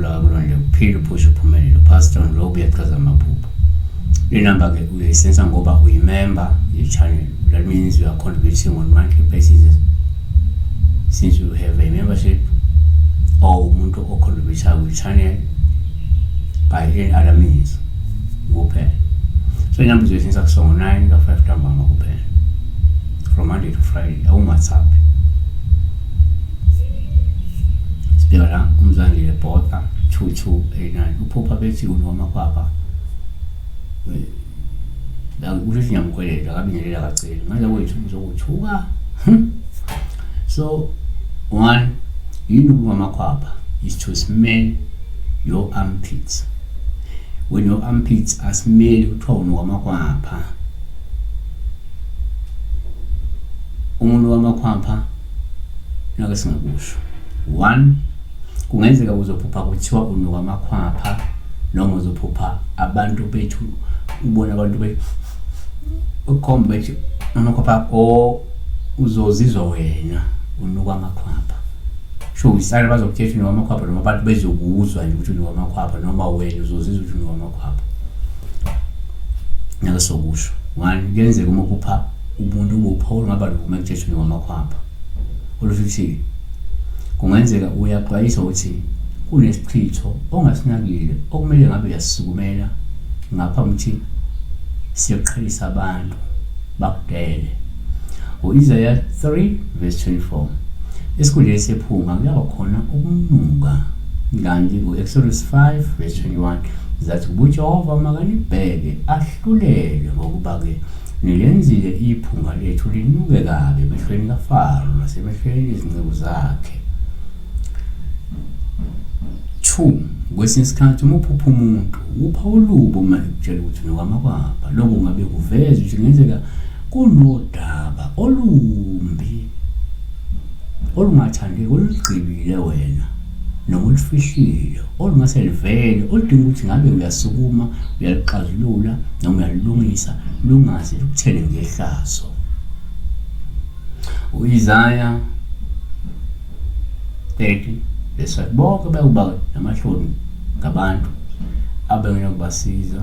Ukuthula kulondle kuphile uphushe uphumelele. Pastor Ndlovu uyachaza amaphupho. Le number ke uyayisensa ngoba uyimember ye-channel. That means you are contributing on monthly basis since you have a membership or umuntu ocontributayo kwi-channel by any other means kuphela. So inamba uzoyisensa kusuka ngo-9 ka-5 ntambama kuphela from Monday to Friday awungu-WhatsApp. Sibheka la uMzwandile Botha 2289 uphupha bethi unowamakhwapha kusho ukuthi ngiyamkweleta akabingelela kaceli manje kwethu ngizokuthuka. So one yini ukungamakhwapha is to smell your armpits. When your armpits are smell kuthiwa unowamakhwapha. Umuntu wamakhwapha nake singakusho one kungenzeka uzophupha kuthiwa unuka amakhwapha noma uzophupha abantu bethu ubona abantu be ukhomba bethi amakhwapha o uzozizwa wena unuka amakhwapha sho isale bazokutshela unuka amakhwapha noma abantu bezokuzwa nje ukuthi unuka amakhwapha noma wena uzozizwa ukuthi unuka amakhwapha nake sokusho one kuyenzeka uma uphupha ubuntu ubupha olungaba luma ekutsheshweni kwamakhwapha olusho ukuthi kungenzeka uyaxwayiswa ukuthi kunesichitho ongasinakile okumele ngabe uyasisukumela ngaphambi ukuthi siyoqhelisa abantu bakudele. U-Isaya 3 verse 24 esikhundleni sephunga kuyaba khona ukunuka kanti u-Exodus 5 verse 21 zathi uJehova makanibheke ahlulele ngokuba-ke Nilenzile iphunga lethu linuke kabi emehlweni kaFaro nasemehlweni ezinceku zakhe. 2 kwesinye isikhathi uma uphupha umuntu upha ulubo uma ekutshela ukuthi unokamakwapha lokhu kungabe kuveza ukuthi kungenzeka kunodaba olumbi olungathandeki olugqibile wena noma olufihlile olungase livele oludinga ukuthi ngabe uyasukuma uyaluxazulula noma uyalulungisa lungaze lukuthele ngehlazo. U-Isaya 30 verse 5 bonke bayokuba namahloni ngabantu abengenakubasiza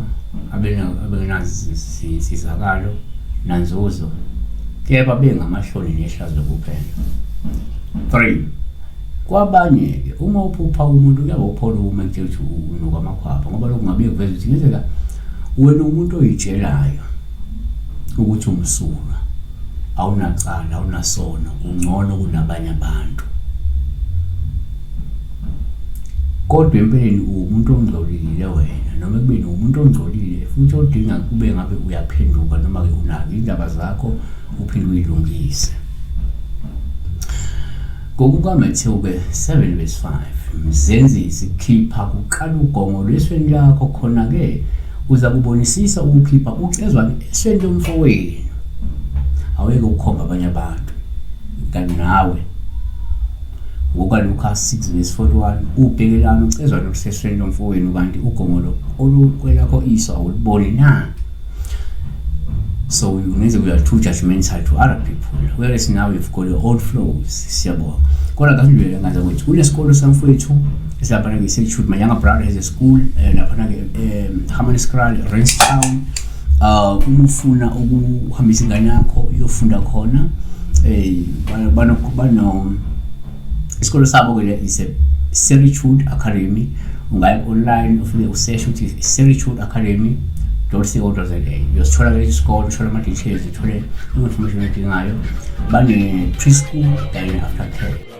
abengenazinsizakalo nanzuzo kepha bengamahloni nehlazo kuphela. 3 Kwabanye-ke uma uphupha umuntu kuyaba uphola uma ekutshela ukuthi unuka amakhwapha ngoba lokhu ngabe kuveza ukuthi ngenzeka wena umuntu oyitshelayo ukuthi umsulwa awunacala awunasono ungcono kunabanye abantu kodwa empeleni uwumuntu ongcolile wena noma ekubeni uwumuntu ongcolile futhi odinga kube ngabe uyaphenduka noma-ke unake indaba zakho uphinde uyilungise. NgokukaMathewu-ke 7 verse 5, Mzenzisi, khipha kuqala ugongolo esweni lakho, khona-ke uzakubonisisa ukukhipha ucezwane esweni lomfowenu. Awuyeke ukukhomba abanye abantu, kanti nawe ngokukaLuka 6 verse 41 ubhekelani ucezwane olusesweni lomfowenu kanti ugongolo olukwelakho iso awuluboni na? So kungenzeka we are too judgmental to other people whereas now you've got your own flows. Siyabonga kodwa kasidlulele ngaze kwethu kunesikolo samfowethu esilaphana-ke Setshoot. My younger brother has a school laphana-ke Hammanskraal, Renstown. Uma ufuna ukuhambisa ingane yakho iyofunda khona bano bano isikolo sabo ke le is a Servitude Academy. Ungaya online ufike useshe ukuthi Servitude Academy .co.za uyosithola ke isikolo uthole ama-details uthole information odingayo bane preschool kanye ne-after care.